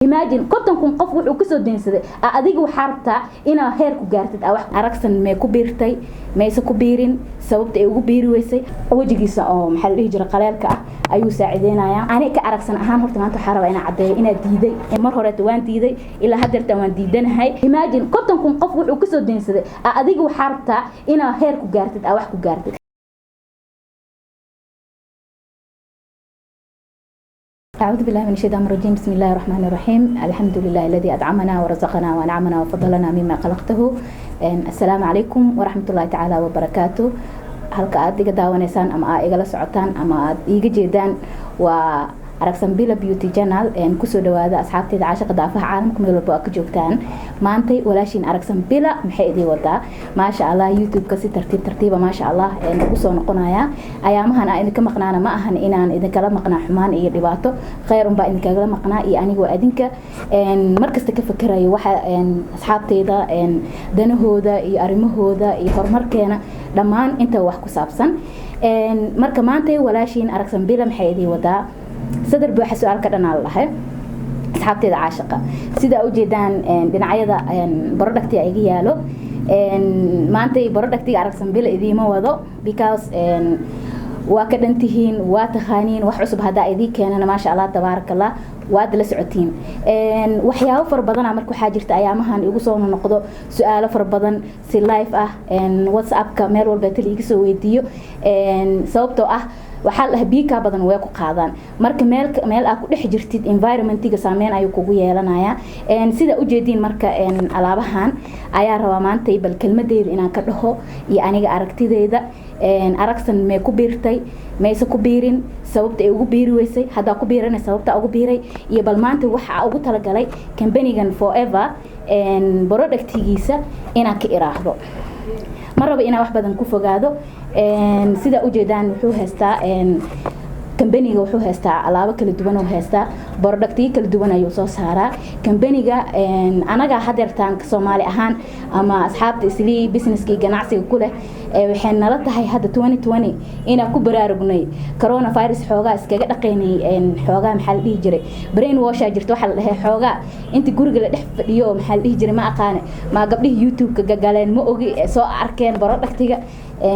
Imagine 50,000 qof wuxuu kasoo deensaday, adiga waxaa rabtaa inaa heer ku gaartid. Wax aragsan mee ku biirtay mayse ku biirin? Sababta ay ugu biiri weysay, wejigiisa oo, maxaa la dhihi jiray, qaleelka ah ayuu saacideynayaa. Ani ka aragsan ahaan, horta maanta waxaa rabaa inaan caddeeyo inaad diiday. Mar horeeta waan diiday, ilaa haddeertan waan diidanahay. Imagine 50,000 qof wuxuu kasoo deensaday, adiga waxaa rabtaa inaa heer ku gaartid, wax ku gaartid. أعوذ بالله من الشيطان الرجيم. بسم الله الرحمن الرحيم. الحمد لله الذي أطعمنا ورزقنا ونعمنا وفضلنا مما خلقته. السلام عليكم ورحمة الله تعالى وبركاته. Halka aad iga daawanaysaan ama aad igala socotaan ama aad iiga jeedaan waa Aragsan Bila Beauty Channel. Kusoo dhawaada asxaabteeda caashaqa daafaha caalamka, meel walba aad ka joogtaan. Maantay walaashiin Aragsan Bila maxay idiin wadaa? Maasha Allah, YouTube-ka si tartiib tartiiba, maasha Allah, ugu soo noqonaya. Ayaamahan aan idinka maqnaana ma ahan inaan idinkala maqnaa xumaan iyo dhibaato, kheyr unbaa idinkagala maqnaa. Iyo anigoo adinka markasta ka fakerayo waxa asxaabteyda danahooda iyo arrimahooda iyo horumarkeena dhammaan inta wax ku saabsan. Marka maantay walaashiin Aragsan Bila maxay idiin wadaa? Sadar buuxa su-aal ka dhanaa la dhahay. Asxaabteeda caashaqa, sida ujeedaan dhinacyada productiga iga yaalo, maantay productiga Aragsan Bila idiima wado because waa ka dhantihiin, waa taqaaniin. Wax cusub haddaa idii keenana, maasha Allah, tabaaraka Allah, waad la socotiin. Waxyaabo fara badana marka waxaa jirta ayaamahan igu soo noqdo, su-aalo fara badan si live ah, WhatsAppka, meel walba tali iga soo weydiiyo, sababtoo ah waxaa la dhahay biyo kaa badan way ku qaadaan. Marka meel meel aad ku dhex jirtid, environmentiga saameyn ayuu kugu yeelanayaa, sida ujeediin. Marka alaabahan ayaa rabaa maantay bal kelmadeyda inaan ka dhaho iyo aniga aragtideyda. Aragsan mee ku biirtay mayse ku biirin? Sababta ay ugu biiri weysay, haddaa ku biirana sababta ugu biiray, iyo bal maanta waxaa ugu talagalay kambanigan Forever productigiisa inaan ka iraahdo. Ma rabo inaan wax badan ku fogaado. Sida ujeedaan, wuxuu haystaa kambaniga, wuxuu haystaa alaabo kala duwan oo haystaa, productiyo kala duwan ayuu soo saaraa kambaniga. Anaga hadeertaan Soomaali ahaan ama asxaabta Islii businesskii ganacsiga ku leh, waxay nala tahay hadda 2020 inaan ku baraarugnay coronavirus, xoogaa iskaga dhaqaynay, xoogaa, maxaa la dhihi jiray, brain washaa jirta. Waxaa la dhahay xoogaa inta guriga la dhex fadhiyo, maxaa la dhihi jiray, ma aqaane, ma gabdhihii YouTube-ka gagaleen, ma ogi, soo arkeen productiga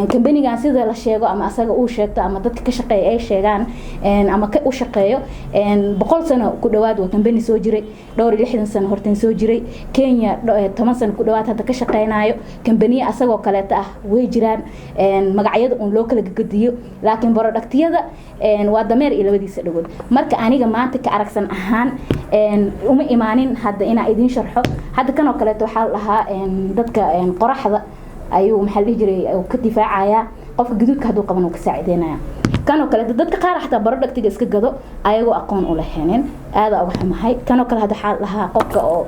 kambanigan. Sida la sheego ama asaga uu sheegto ama dadka ka shaqeeya ay sheegaan ama u shaqeeyo, 100 sano ku dhawaad waa kambani soo jiray, dhowr iyo lixdan sano horteen soo jiray, Kenya 10 sano ku dhawaad hadda ka shaqeynayo. Kambaniye asagoo kaleeta ah way jiraan, magacyada uun loo kala gagadiyo, laakiin productiyada waa dameer iyo labadiisa dhagood. Marka aniga maanta ka aragsan ahaan uma imaanin hadda inaa idiin sharxo. Hadda kanoo kaleeto waxaa la dhahaa dadka qoraxda ayuu, maxaa la dhihi jiray, ka difaacayaa. Qofka gaduudka hadduu qaban uu ka saacideynaya. Kanoo kale dadka qaar xataa productiga iska gado ayagoo aqoon u laheenin, aada uga xumahay. Kanoo kale hadda waxaa la dhahaa qofka oo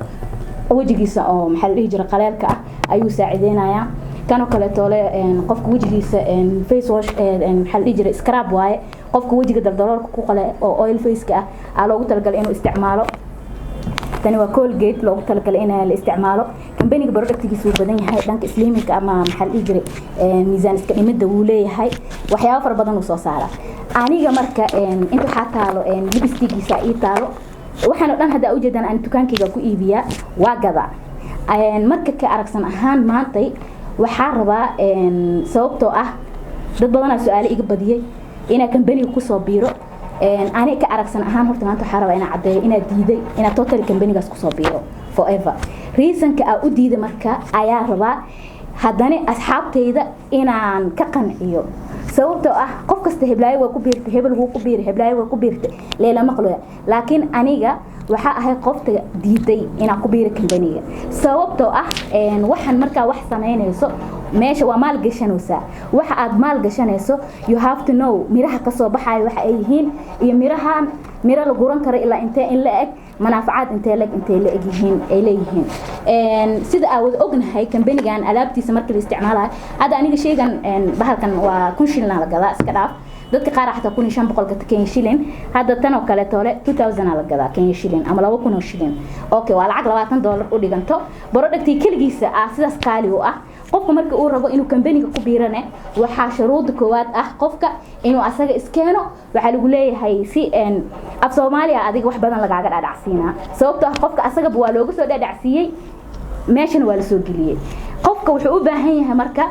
wejigiisa oo, maxaa la dhihi jiray, qaleelka ah ayuu saacideynayaa. Kanoo kale toole qofka wejigiisa face wash, maxaa la dhihi jiray, scrub waaye. Qofka wejiga daldaloolka ku qale oo oil face-ka ah aa loogu talagalay inuu isticmaalo. Tani waa Colgate, loogu talagalay in la isticmaalo. Kambaniga productigiisa wuu badan yahay, dhanka slimmingka ama, maxaa la dhihi jiray, miisaan iska dhimida wuu leeyahay, waxyaabo fara badan uu soo saaraa. Aniga marka inta waxaa taalo lipstickiisa ii taalo. Waxaan oo dhan haddaa ujeedaan aan dukaankayga ku iibiyaa, waa gadaa. Marka ka aragsan ahaan maantay waxaa rabaa, sababtoo ah dad badanaa su-aalo iga badiyey inaa kambaniga kusoo biiro. Ani ka aragsan ahaan, horta maanta waxaa rabaa inaan caddeeyo inaad diiday inaad totally kambanigaas kusoo biiro forever. Reasonka aa u diiday marka ayaa rabaa haddana asxaabtayda inaan ka qanciyo, sababtoo ah qof kasta heblaayo waa ku biirtay, hebel wuu ku biiray, heblaayo waa ku biirtay, leela maqloya. Laakiin aniga waxaa ahay qofta diiday inaan ku biiro kambaniga, sababtoo ah waxaan markaa wax samaynayso meesha waa maal gashanaysaa. Waxa aad maal gashanayso, you have to know miraha kasoo baxayo waxa ay yihiin, iyo mirahan miro la guran karo ilaa intee in la eg, manaafacaad intee la intee la eg yihiin ay leeyihiin. Sida aan wada ognahay, kambanigan alaabtiisa marka la isticmaalayo, hadda aniga shaygan bahalkan waa 1000 shilin la gadaa, iska dhaaf dadka qaar xataa 1500 gata Kenya shilin. Hadda tan oo kale toole 2000 la gadaa Kenya shilin ama 2000 oo shilin. Okay, waa lacag $20 u dhiganto. Productii keligiisa ah sidaas qaali u ah. Qofka marka uu rabo inuu kambaniga ku biirane, waxaa shuruuda koowaad ah qofka inuu asaga iskeeno. Waxaa lagu leeyahay si af Soomaaliya adiga wax badan lagaaga dhaadhacsiinaa, sababtoo ah qofka asagaba waa looga soo dhaadhacsiiyey, meeshana waa lasoo geliyey. Qofka wuxuu u baahan yahay marka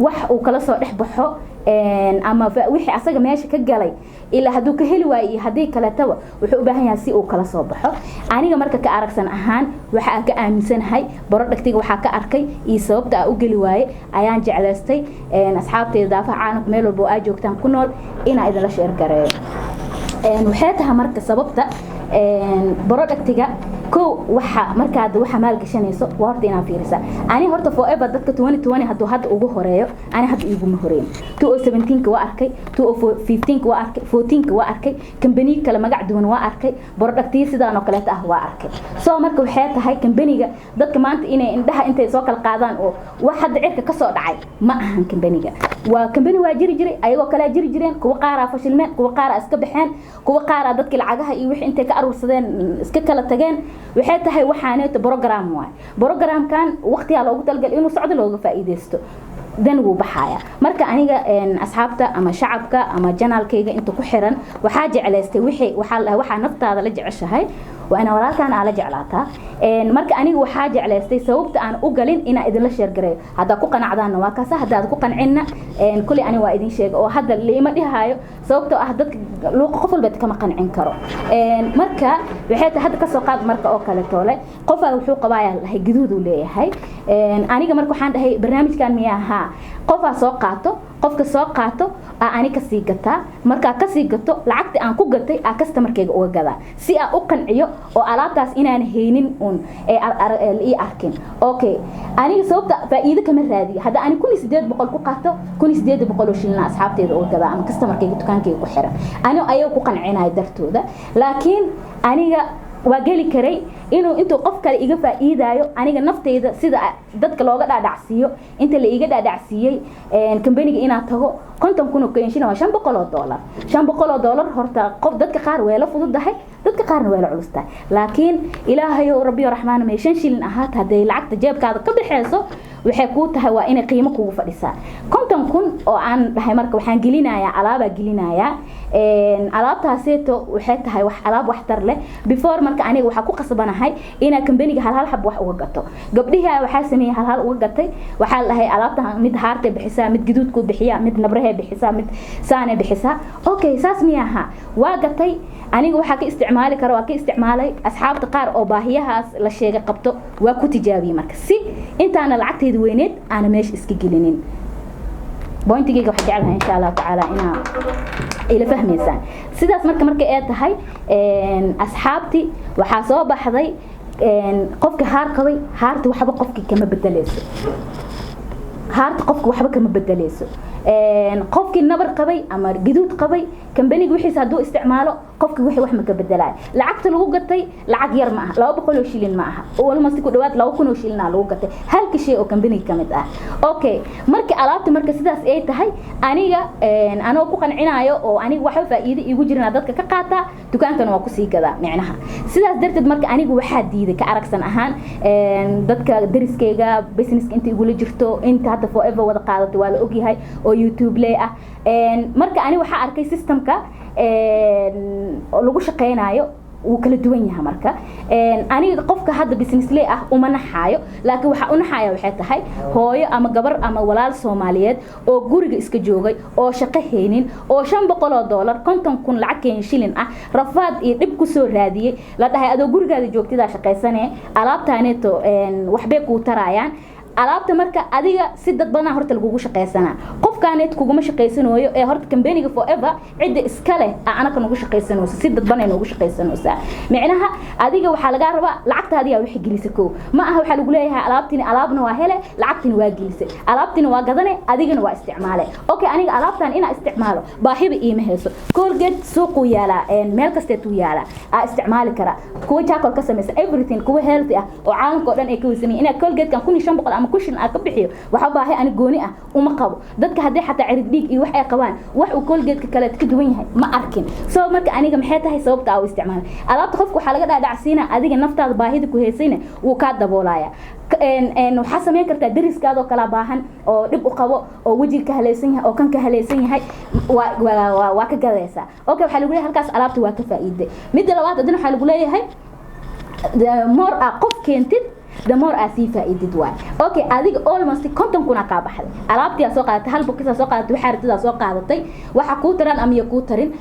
wax uu kala soo dhex baxo ama wixii asaga meesha ka galay ilaa hadduu ka heli waayo iyo haddii kaletaba, wuxuu u baahan yahay si uu kala soo baxo. Aniga marka ka aragsan ahaan, waxa aan ka aaminsanahay productiga, waxaa ka arkay iyo sababta aan u geli waaye ayaan jeclaystay asxaabteyda daafaha caalamka meel walba oo aa joogtaan ku nool inaa idinla share gareeyo. Waxay tahay marka sababta productiga kow, waxa markaad waxa maal gashanayso waa horta inaad fiirisaa. Ani horta Forever dadka 2020 hadduu hadda ugu horeeyo, ani hadda iguma horeyn. 2017 waa arkay, 2015 waa arkay, 14 waa arkay, kambaniyo kale magac duwan waa arkay, productiyo sidaan oo kaleeta ah waa arkay. So marka waxay tahay kambaniga dadka maanta inay indhaha intay soo kala qaadaan oo wax hadda cirka kasoo dhacay ma ahan. Kambaniga waa kambani waa jiri jiray, ayagoo kalea jiri jireen. Kuwa qaaraa fashilmeen, kuwa qaaraa iska baxeen, kuwa qaaraa dadkii lacagaha iyo wixii intay ka aruursadeen iska kala tageen. Waxay tahay waxaaneeto program waay. Programkan waqtigaa loogu talagalay inuu socdo, looga faa'iidaysto, dan wuu baxaya. Marka aniga asxaabta ama shacabka ama channelkayga inta ku xiran waxaa jeclaystay wixii waxaa la waxaa naftaada la jeceshahay waa ina walaalkaan aa la jeclaataa. Marka aniga waxaa jeclaystay sababta aan u galin inaan idinla share gareeyo. Haddaa ku qanacdaanna waa kaasa, haddaad ku qancinna kulli ani waa idin sheega oo hadda liima dhihaayo, sababtoo ah dadka luuqa qof walba kama qancin karo. Marka waxay tahay hadda kasoo qaad marka oo kale toole qofaa wuxuu qabaayaa lahay gaduud uu leeyahay. Aniga marka waxaan dhahay barnaamijkan miyaa haa qofaa soo qaato, qofka soo qaato aa ani kasii gataa. Markaa kasii gato, lacagta aan ku gatay aa customerkayga uga gadaa si aan u qanciyo oo alaabtaas inaan haynin un ii arkin. Okay, aniga sababta faa'iido kama raadiyo. Hadda ani 1800 ku qaato, 1800 oo shilin asxaabteyda uga gadaa ama customerkayga dukaankayga ku xiran, ani ayaga ku qancinayo dartooda. Laakiin aniga waa geli karay inuu intuu qof kale iga faa'iidaayo. Aniga nafteyda sida dadka looga dhaadhacsiiyo, inta la iga dhaadhacsiiyey kambaniga inaad tago 50,000 oo kenshina waa $500. $500 horta qof dadka qaar weelo fududahay, dadka qaarna weelo culus tahay. Laakiin Ilaahayow Rabbiyo Raxmaan, may 5 shilin ahaata, hadday lacagta jeebkaada ka baxeyso, waxay kuu tahay waa inay qiimo kugu fadhisaa. 50,000 oo aan dhahay marka waxaan gelinayaa alaabaa gelinayaa, alaabtaaseeto waxay tahay wax alaab waxtar leh. Before marka aniga waxaa ku qasbanahay inaa kambaniga hal hal xab wax uga gato. Gabdhihii waxaa sameeyey hal hal uga gatay. Waxaa la dhahay alaabta mid haartay bixisaa, mid gaduudkuu bixiyaa, mid nabrahee bixisaa, mid saanay bixisaa. Okay, saas miyaha? Waa gatay. Aniga waxaa ka isticmaali kara waa ka isticmaalay. Asxaabta qaar oo baahiyahaas la sheegay qabto waa ku tijaabiyey. Marka si intaana lacagteeda weyneed aana meesha iska gelinin, pointigayga waxaa jeclahay insha Allahu tacaala inaa ila fahmaysaan sidaas. Marka ee tahay asxaabti, waxaa soo baxday qofka haar qabay, haarta waxba qofkii kama bedeleyso, haarta qofka waxba kama bedeleyso. Qofkii nabar qabay ama gaduud qabay, kambaniga wixiisa hadduu isticmaalo, qofkii wixii wax ma ka bedelaayo. Lacagta lagu gatay lacag yar ma aha, 200 oo shilin ma aha, almost ku dhawaad 2000 oo shilin lagu gatay halka shay oo kambaniga kamid ah. Okay, marka alaabta marka sidaas ay tahay, aniga anoo ku qancinayo oo aniga waxa faa'iido iigu jirina dadka ka qaataa, dukaankana waa kusii gadaa micnaha. Sidaas darteed marka aniga waxaa diiday ka aragsan ahaan dadka dariskayga businesska inta igula jirto, inta hadda Forever wada qaadatay waa la ogyahay oo YouTube ley ah. Marka ani waxaa arkay systemka lagu shaqeynayo wuu kala duwan yahay. Marka aniga qofka hadda business ley ah uma naxaayo, laakiin waxaa u naxaya waxay tahay hooyo ama gabar ama walaal Soomaaliyeed oo guriga iska joogay oo shaqo haynin oo $500, 50,000 lacag keen shilin ah rafaad iyo dhib kusoo raadiyey, la dhahay adoo gurigaada joogtidaa shaqaysanee, alaabtaaneeto waxbay kuu tarayaan. Alaabta marka adiga si dad badanaa horta lagugu shaqaysanaa, qofkaaneed kuguma shaqaysanooyo ee horta kambaniga Forever cidda iska leh aa anaka nagu shaqaysanayso, si dadban ay noogu shaqaysanaysaa. Micnaha adiga waxaa lagaa rabaa lacagtaadiyaa wixii gelisa. Kow ma aha, waxaa lagu leeyahay alaabtini alaabna waa hele, lacagtini waa gelisay, alaabtini waa gadane, adigana waa isticmaale. Okay, aniga alaabtan inaa isticmaalo baahiba iima hayso. Colgate suuquu yaalaa, meel kasteetuu yaalaa, aa isticmaali karaa, kuwa charcoal ka samaysa, everything, kuwa healthy ah oo caalamka oo dhan ay ka weysamay. Inaa Colgatekan 1500 ama kushin aan ka bixiyo waxa baahi ani gooni ah uma qabo. Dadka haddii xataa cirid dhiig iyo wax ay qabaan, wax uu Colgate-ka kale ka duwan yahay ma arkin. So marka aniga maxay tahay sababta aa u isticmaalay alaabta? Qofka waxaa laga dhaadhacsiina adiga naftaada baahida ku heysayna wuu kaa daboolaya. Waxaa sameyn kartaa dariskaadoo kala baahan oo dhib u qabo oo wejiga ka halaysan yahay oo kan ka halaysan yahay, waa ka gadaysaa. Okay, waxaa lagu leeyahay halkaas alaabta waa ka faa'iiday. Midda labaad haddana waxaa lagu leeyahay, the more aa qof keentid, the more aa sii faa'iidid waay. Okay, adiga almost 50,000 aa kaa baxday. Alaabtii aa soo qaadatay, hal box aa soo qaadatay, waxaa rabtid aa soo qaadatay, waxa kuu taran ama iyo kuu tarin.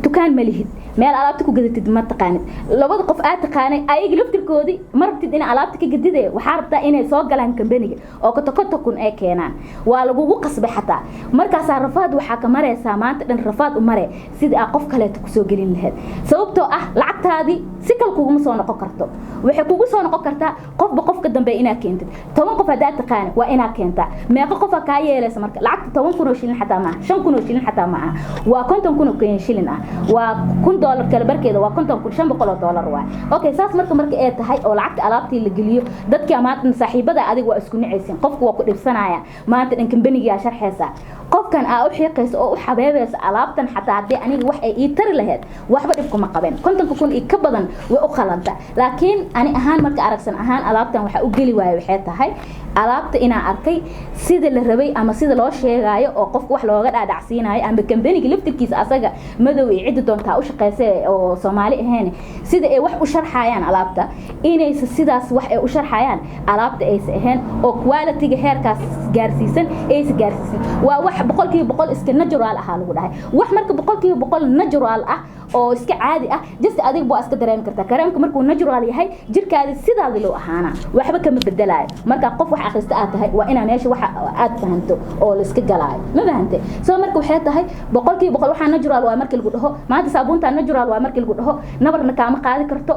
Dukaan ma lihid, meel alaabta ku gadatid ma taqaanid. Labada qof aad taqaanay ayaga laftirkoodii ma rabtid in alaabta ka gadide, waxaa rabtaa inay soo galaan kambaniga oo koto kun ay keenaan. Waa lagugu qasbay xataa. Markaasaa rafaad waxaa ka maraysaa, maanta dhan rafaad u mare sidii aa qof kaleeto kusoo gelin lahayd, sababtoo ah lacagtaadii si kale kuguma soo noqon karto. Waxay kugu soo noqon kartaa qofba qofka dambe inaad keentid. 10 qof haddaad taqaani, waa inaad keentaa. Meeqo qofaa kaa yeelaysa? Marka lacagta 10,000 oo shilin xataa maaha, 5,000 oo shilin xataa maaha, waa 50,000 oo shilin ah, waa $1,000 kala barkeeda, waa $50,500 waay. Okay, saas marka ay tahay oo lacagta alaabtii la geliyo, dadkii maanta saaxiibada adiga waa isku nicaysin, qofku waa ku dhibsanaya. Maanta dhan kambanigaa sharxaysa, qofkan aa u xiiqaysa oo u xabeebaysa alaabtan. Xataa haddii aniga wax ay ii tari lahayd, waxba dhib kuma qabeen, 50,000 iyo ka badan way u qalanta. Laakiin ani ahaan, marka aragsan ahaan, alaabtan waxaa u geli waaya waxay tahay alaabta inaan arkay sida la rabay ama sida loo sheegaayo oo qofka wax looga dhaadhacsiinayo, ama kambaniga laftirkiisa asaga madow iyo cidda doontaa u shaqeysa oo Soomaali ahayn, sida ay wax u sharxayaan alaabta, inaysa sidaas wax ay u sharxayaan alaabta aysa ahayn oo quality-ga heerkaas gaarsiisan aysa gaarsiisan. Waa wax 100% iska natural ahaa lagu dhahay. Wax marka 100% natural ah oo iska caadi ah, just adiga waa iska dareemi kartaa. Kareemka markuu natural yahay, jirkaadi sidaadi loo ahaana, waxba kama bedelaayo. Marka qof wax akhrista aad tahay, waa inaa meesha waxa aad fahanto oo la iska galaayo. Ma fahante? So marka waxay tahay 100% waxaa natural waa markii lagu dhaho. Maanta saabuunta natural waa markii lagu dhaho, nabarna kaama qaadi karto,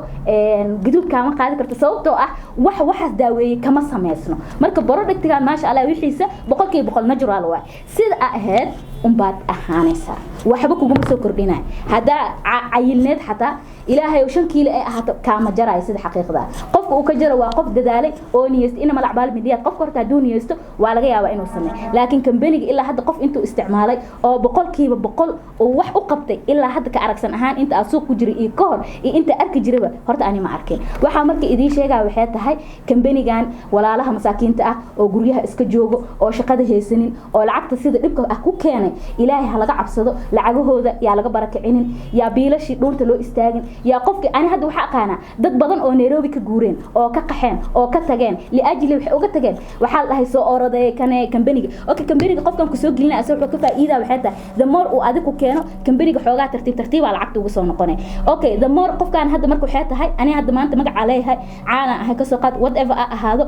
gaduud kaama qaadi karto, sababtoo ah wax waxaas daaweeyey kama sameysno. Marka productigan, maasha Allah, wixiisa 100% natural waa. Sida aa ahayd unbaad ahaanaysaa, waxba kuguma soo kordhinay. Haddaa cayilneed xataa, Ilaahay oo 5 kiilo ay ahaato, kaama jaraayo. Sida xaqiiqda ah, qofka uu ka jaro waa qof dadaalay oo niyeysto. Inama alacmaal binniyaat. Qofka horta hadduu niyeysto, waa laga yaabaa inuu sameeyo. Laakiin kambaniga ilaa hadda qof intuu isticmaalay oo 100% uu wax u qabtay, ilaa hadda ka aragsan ahaan, inta aad suuq ku jiray iyo ka hor iyo inta arki jirayba, horta ani ma arkin. Waxaa marka idiin sheegaya waxay tahay, kambanigan walaalaha masaakiinta ah oo guryaha iska joogo oo shaqada haysanin oo lacagta sida dhibka ah ku keenay, Ilaahay ha laga cabsado. Lacagahooda yaa laga barakicinin, yaa biilashii dhuunta loo istaagin, yaa qofki. Ani hadda waxaa aqaanaa dad badan oo Nairobi ka guureen oo ka qaxeen oo ka tageen liajli waxay uga tageen waxaa la dhahay soo oroday kane kambaniga. Okay, kambaniga qofkan kusoo gelinaya asaga wuxuu ka faa'iidaa waxay tahay, the more uu adigu keeno kambaniga, xoogaa tartiib tartiibaa lacagta uga soo noqonay. Okay, the more qofkan hadda marka waxay tahay, ani hadda maanta magacaa leeyahay, caana ahay, kasoo qaad, whatever a ahaado,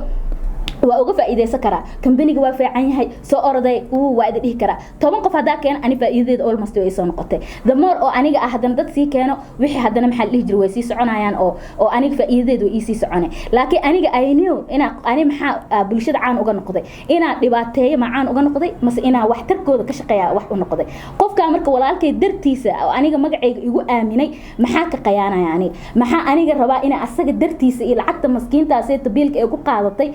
waa uga faa'iideysan karaa. Kambaniga waa fiican yahay, soo orday uu waa idin dhihi karaa. 10 qof haddaa keeno, ani faa'iidadeeda almost way soo noqotay. The more oo aniga ah haddana dad sii keeno, wixii haddana maxaa la dhihi jiray, way sii soconayaan oo aniga faa'iidadeeda way ii sii soconay. Laakiin aniga I knew inaa ani maxaa bulshada caan uga noqday, inaa dhibaateeyo ma caan uga noqday, mase inaa waxtarkooda ka shaqeeya wax u noqday. Qofkaa marka walaalkay dartiisa oo aniga magacayga igu aaminay, maxaa ka qayaanaya aniga? Maxaa aniga rabaa inaa asaga dartiisa iyo lacagta maskiintaas ee tabiilka ee ku qaadatay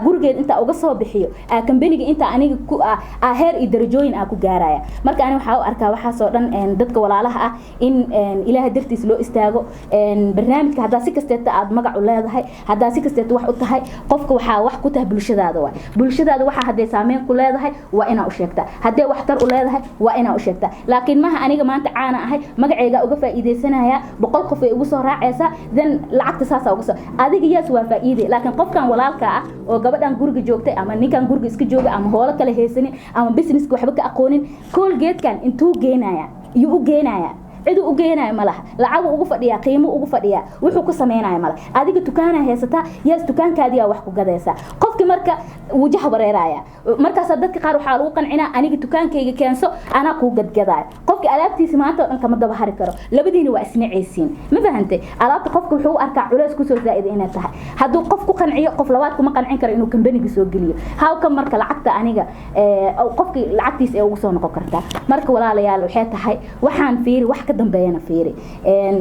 gurigeed intaa uga soo bixiyo, kambaniga intaa aniga ku heer iyo darajooyin aa ku gaaraya? Marka ani waxaa u arkaa waxaasoo dhan, dadka walaalaha ah, in Ilaahay dartiis loo istaago barnaamijka. Haddaa si kasteeta aad magac u leedahay, haddaa si kasteeta wax u tahay, qofka waxaa wax ku tahay bulshadaada waay. Bulshadaada waxaa hadday saameyn ku leedahay, waa inaa u sheegtaa. Haddee waxtar u leedahay, waa inaa u sheegtaa. Laakiin maha aniga maanta caana ahay, magacayga uga faa'iidaysanaya, 100 qof ay ugu soo raacaysaa, then lacagta saasaa uga soo adiga. Yes, waa faa'iide, laakiin qofkan walaalka ah oo gabadhan guriga joogtay ama ninkan guriga iska jooga ama hoolo kale haysanin ama businesska waxba ka aqoonin, Colgatekan intuu geenaya iyuu u geenaya? Ciduu u geenayo ma laha. Lacagu ugu fadhiyaa, qiimo ugu fadhiyaa, wuxuu ku sameynaya mala. Adiga dukaanaa haysataa, yes, dukaankaadiyaa wax ku gadaysaa. Qofki marka wajaha wareeraya, markaasaa dadka qaar waxaa lagu qancinaa, aniga dukaankayga keenso, anaa kuu gadgadaayo. Qofki alaabtiisa maanta oo dhan kama daba hari karo. Labadiina waa isnacaysiin. Ma fahantay? Alaabta qofka wuxuu u arkaa culays kusoo zaa'ida inay tahay. Hadduu qof ku qanciyo, qof labaad kuma qancin karo inuu kambaniga soo geliyo. Hawka marka lacagta aniga qofki lacagtiisa ay ugu soo noqon kartaa. Marka walaalayaal, waxay tahay, waxaan fiiri, wax ka dambeeyana fiiri.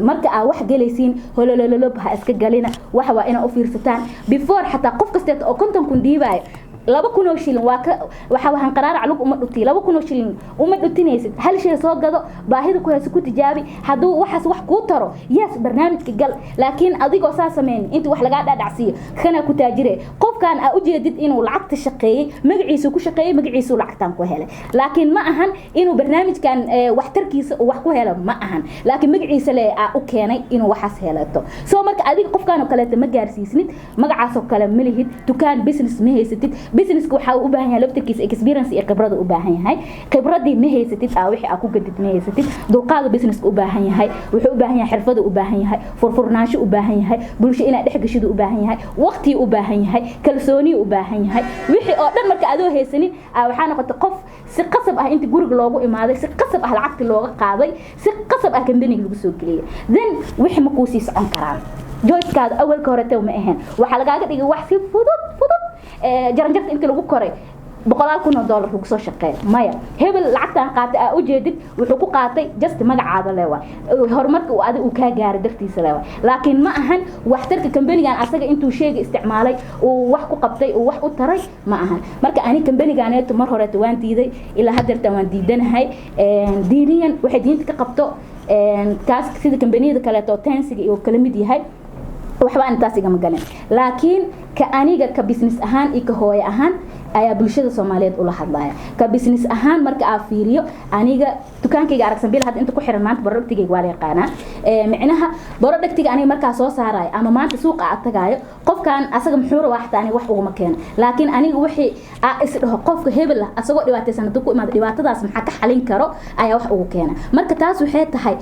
Marka aa wax gelaysiin, hololololob ha iska galina. Waxa waa inaa u fiirsataan before. Xataa qof kasteeta oo 50,000 dhiibaayo. 2,000 oo shilin waa ka waxa waxaan qaraar lug uma dhuti, 2,000 oo shilin uma dhutinaysid. Hal shay soo gado, baahida ku hayso ku tijaabi. Hadduu waxaas wax kuu taro, yes, barnaamijka gal. Laakiin adigoo saa sameyn, inta wax lagaa dhaadhacsiiyo kana ku taajire, qofkan aa ujeedid inuu lacagta shaqeeyey, magaciisu ku shaqeeyey, magaciisu lacagtan ku helay, laakiin ma ahan inuu barnaamijkan waxtarkiisa uu wax ku helo, ma ahan, laakiin magaciisa le aa u keenay inuu waxaas helato. Soo marka adiga qofkan oo kaleeto ma gaarsiisnid, magacaas oo kale ma lihid, dukaan business ma haysatid. Businesska waxaa u baahan yahay laftirkiisa experience iyo khibrada u baahan yahay. Khibradii ma haysatid, aa wixii aa ku gadid ma haysatid. Dulqaadu businesska u baahan yahay, wuxuu u baahan yahay xirfadu u baahan yahay, furfurnaansho u baahan yahay, bulsho inaad dhex gashidu u baahan yahay, waqti u baahan yahay, kalsooni u baahan yahay. Wixii oo dhan marka adoo haysanin, waxaa noqotay qof si qasab ah inta guriga loogu imaaday, si qasab ah lacagti looga qaaday, si qasab ah kambaniga lagu soo geliyay. Then wixii ma kuu sii socon karaan. Joyskaada awalka horete ma ahayn. Waxaa lagaaga dhigay wax si fudud fudud, jaranjarta inta lagu koray boqolaal kun oo dollar lagu soo shaqeeyo. Maya, hebel lacagtan qaatay aa ujeedid, wuxuu ku qaatay just magacaada leewa, horumarka uu adiga uu kaa gaaray dartiisa leewa, laakiin ma ahan waxtarka kambanigan asaga intuu sheega isticmaalay uu wax ku qabtay, uu wax u taray, ma ahan. Marka ani kambaniganeeto mar horeeto waan diiday, ilaa haddeertan waan diidanahay. Diiniyan waxay diinta ka qabto kaas, sida kambaniyada kaleeto oo tensiga iyo kala mid yahay, waxba aan taas igama galin. Laakiin ka aniga ka business ahaan iyo ka hooyo ahaan ayaa bulshada Soomaaliyeed ula hadlaya. Ka business ahaan marka aa fiiriyo, aniga dukaankayga Aragsan bil hadda inta ku xiran maanta productigayga waa la yaqaanaa. Micnaha productiga aniga markaa soo saarayo ama maanta suuqa aad tagaayo, qofkan asaga muxuu rabaa xataa aniga wax uguma keeno. Laakiin aniga wixii aa is dhaho qofka hebel ah asagoo dhibaataysan hadduu ku imaado, dhibaatadaas maxaa ka xalin karo, ayaa wax ugu keena. Marka taas waxay tahay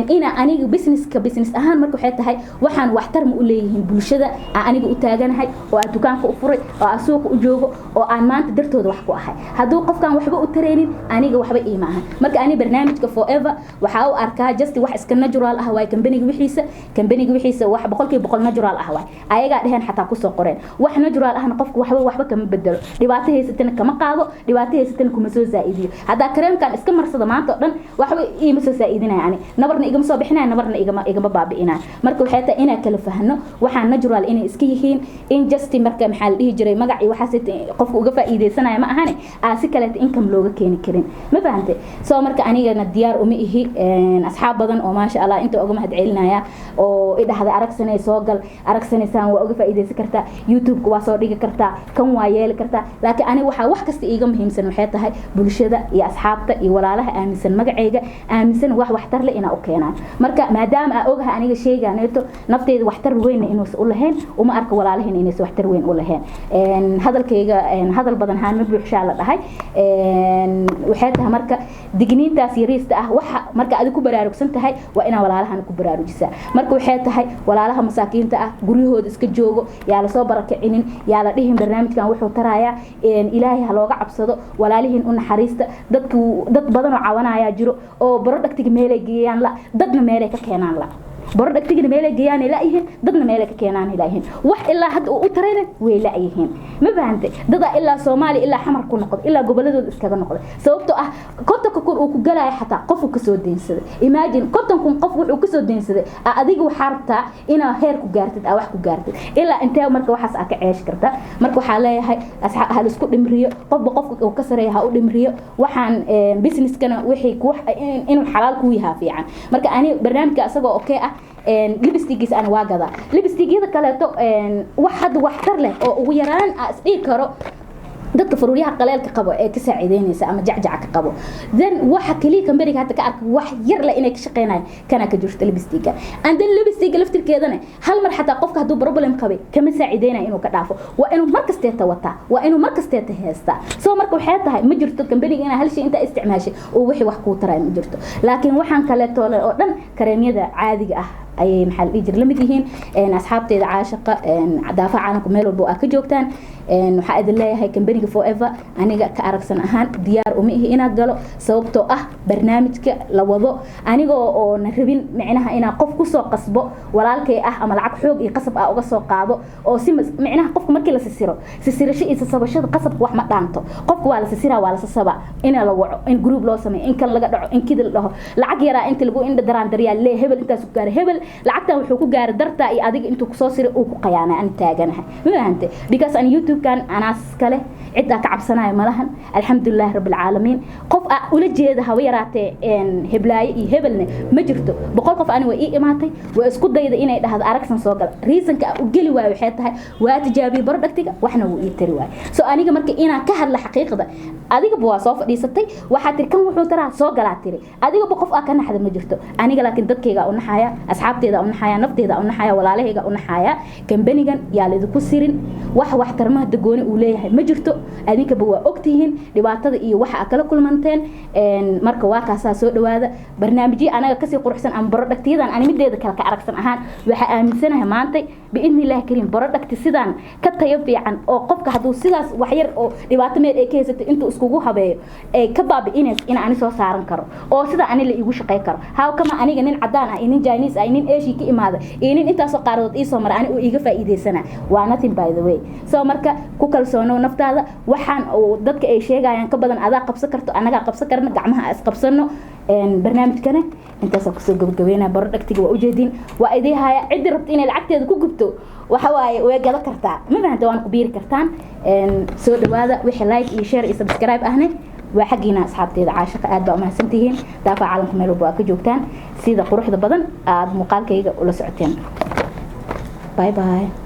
ina aniga businesska business ahaan marka waxay tahay waxaan waxtar ma u leeyihiin bulshada aan aniga u taaganahay, oo aan dukaanka u furay, oo aan suuqa u joogo, oo aan maanta dartooda wax ku ahay. Hadduu qofkan waxba u taraynin, aniga waxba iima ahan. Marka ani barnaamijka Forever waxaa u arkaa just wax iska natural ah waay. Kambaniga wixiisa wax 100% natural ah waay. Ayagaa dheheen, xataa kusoo qoreen wax natural ahna. Qofku waxba kama bedelo, dhibaato haysatana kama qaado, dhibaato haysatana kuma soo zaa'idiyo. Haddaa kareemkan iska marsado maanta oo dhan, waxba iima soo zaa'idinaya, ani nabarna igama soo bixinaya, nabarna igama baabi'inaya. Marka waxay tahay inaan kala fahno waxaa natural inay iska yihiin, in just marka maxaa la dhihi jiray magac iyo waxaas qofka uga faa'iideysanaya ma ahane, aa si kaleeta income looga keeni karin. Ma fahantay? Soo marka anigana diyaar uma ihi. Asxaab badan oo maasha Allah inta uga mahad celinaya oo i dhahday Aragsanay soo gal, Aragsanaysaan waa uga faa'iideysan kartaa, YouTube-ka waa soo dhigi kartaa, kan waa yeeli kartaa. Laakiin aniga waxaa wax kasta iiga muhiimsan waxay tahay bulshada iyo asxaabta iyo walaalaha aaminsan magacayga, aaminsan wax waxtar leh inaa u keenaan. Marka maadaama aa ogahay aniga sheeganeeto nafteyda waxtar weynna inuusan u lahayn, uma arka walaalahayna inaysan waxtar weyn u lahayn. Hadalkayga hadal badan haan ma buuxshaa la dhahay. Waxay tahay marka digniintaas yariista ah, waxa marka adig ku baraarugsan tahay waa inaa walaalahana ku baraarujisaa. Marka waxay tahay walaalaha masaakiinta ah guryahooda iska joogo, yaa lasoo barakicinin, yaa la dhihin barnaamijkan wuxuu tarayaa. Ilaahay ha looga cabsado, walaalihiin u naxariista. Dadku dad badan oo cawanaya jiro oo productiga meelay geeyaan la, dadna meelay ka keenaan la, productigana meelay geeyaan laayihiin, dadna meelay ka keenaan laayihiin, wax ilaa hadda uu u tarayna way laayihiin. Ma fahantay? Dadaa ilaa Soomaaliya, ilaa Xamar ku noqday, ilaa goboladooda iskaga noqday, sababtoo ah 50,000 uu ku galaya xataa qofuu kasoo deynsaday. Imagine, 50,000 qof wuxuu kasoo deynsaday, adiga waxaa rabtaa inaa heer ku gaartid, aa wax ku gaartid ilaa intee? Marka waxaas aa ka ceeshi karta. Marka waxaa leeyahay ha laisku dhimriyo, qofba qofka uu ka sareeya ha u dhimriyo. Waxaan businesskana wixii inuu xalaal kuu yahaa fiican. Marka ani barnaamijka isagoo okay ah, lipstickiisa ana waa gadaa. Lipstickyada kaleeto wax hadda waxtar leh oo ugu yaraan aa isdhihi karo dadka faruuryaha qaleelka qabo ee ka saaciideynaysa ama jacjaca ka qabo, then waxa kaliya kambaniga hadda ka arka wax yar leh inay ka shaqeynayaan kana ka jirto lipsticka. And then lipsticka laftirkeedana hal mar xataa qofka hadduu problem qabay kama saaciideynaya inuu ka dhaafo. Waa inuu mar kasteeta wataa, waa inuu mar kasteeta heystaa. So marka waxay tahay ma jirto kambaniga inaa hal shay intaa isticmaashay oo wixii wax kuu taraya ma jirto. Laakiin waxaan kaleeto oo dhan kareemyada caadiga ah ayay maxaa la dhihi jira la mid yihiin. Asxaabteeda caashaqa daafaha caalamka meel walba oo aad ka joogtaan, waxaa idin leeyahay kambaniga Forever aniga ka Aragsan ahaan diyaar uma ihi inaad galo, sababtoo ah barnaamijka la wado anigoo oona rabin micnaha inaan qof kusoo qasbo walaalkay ah ama lacag xoog iyo qasab ah uga soo qaado oo si micnaha qofka markii la sisiro, sisirasho iyo sasabashada qasabka wax ma dhaanto. Qofka waa la sisiraa, waa la sasabaa, in la waco, in group loo sameeyo, in kan laga dhaco, in kida la dhaho, lacag yaraa inta lagu indha daraan daryaa lee hebel intaas ku gaara hebel. Lacagtan wuxuu ku gaaray dartaa iyo adiga intuu kusoo siray uu ku qayaanay. Aan taaganahay, ma fahante? Because an YouTube-kan anaas kale cid aa ka cabsanayo malahan, alxamdulilahi rabbi alcaalamiin. Qof aa ula jeeda haba yaraatee heblaayo iyo hebelne ma jirto. 100 qof ani way ii imaatay, waa isku dayda inay dhahdo Aragsan soo gala. Reasonka aa u geli waayo waxay tahay waa tijaabiyey productiga, waxna wuu ii tari waayo. So aniga marka inaan ka hadla xaqiiqda, adigaba waa soo fadhiisatay, waxaa tiri kan wuxuu taraa soo galaa tiri. Adigaba qof aa ka naxda ma jirto. Aniga laakiin dadkayga u naxaya, asxaabteeda u naxaya, nafteeda u naxaya, walaalahayga u naxaya. Kambanigan yaa laidinku sirin. Wax waxtarmaha dagooni uu leeyahay ma jirto. Adinkaba waa ogtihiin dhibaatada iyo waxa aa kala kulmanteen. Marka waa kaasaa, soo dhawaada. Barnaamijyo anaga kasii quruxsan ama productyadan ani mideeda kale ka Aragsan ahaan waxaa aaminsanahay maantay, biidni Illaahi kariim, product sidaan ka tayo fiican oo qofka hadduu sidaas waxyar oo dhibaato meel ay ka haysatay intuu iskugu habeeyo ay ka baabi'inayso in ani soo saaran karo oo sida ani la iigu shaqey karo. How kama aniga nin cadaan ah iyo nin Chinese ah iyo nin Asia ka imaada iyo nin intaasoo qaaradood iisoo mara ani uu iiga faa'iidaysana? Waa nothing, by the way. So marka ku kalsoonow naftaada. Waxaan uu dadka ay sheegayaan ka badan adaa qabsan karto, annagaa qabsan karna, gacmaha isqabsano. Barnaamijkana intaasaa kusoo gabagabeynaya. Productiga waa ujeedin, waa idii haya. Ciddii rabta inay lacagteeda ku gubto waxa waaye way gado kartaa, ma fahanta? Waana ku biiri kartaan. Soo dhawaada. Wixii like iyo share iyo subscribe ahne waa xaggiina. Asxaabteeda caashaqa, aad baa umahadsantihiin. Daafaca caalamka meel walba waa ka joogtaan, sida quruxda badan aada muuqaalkayga ula socoteen. Bye bye.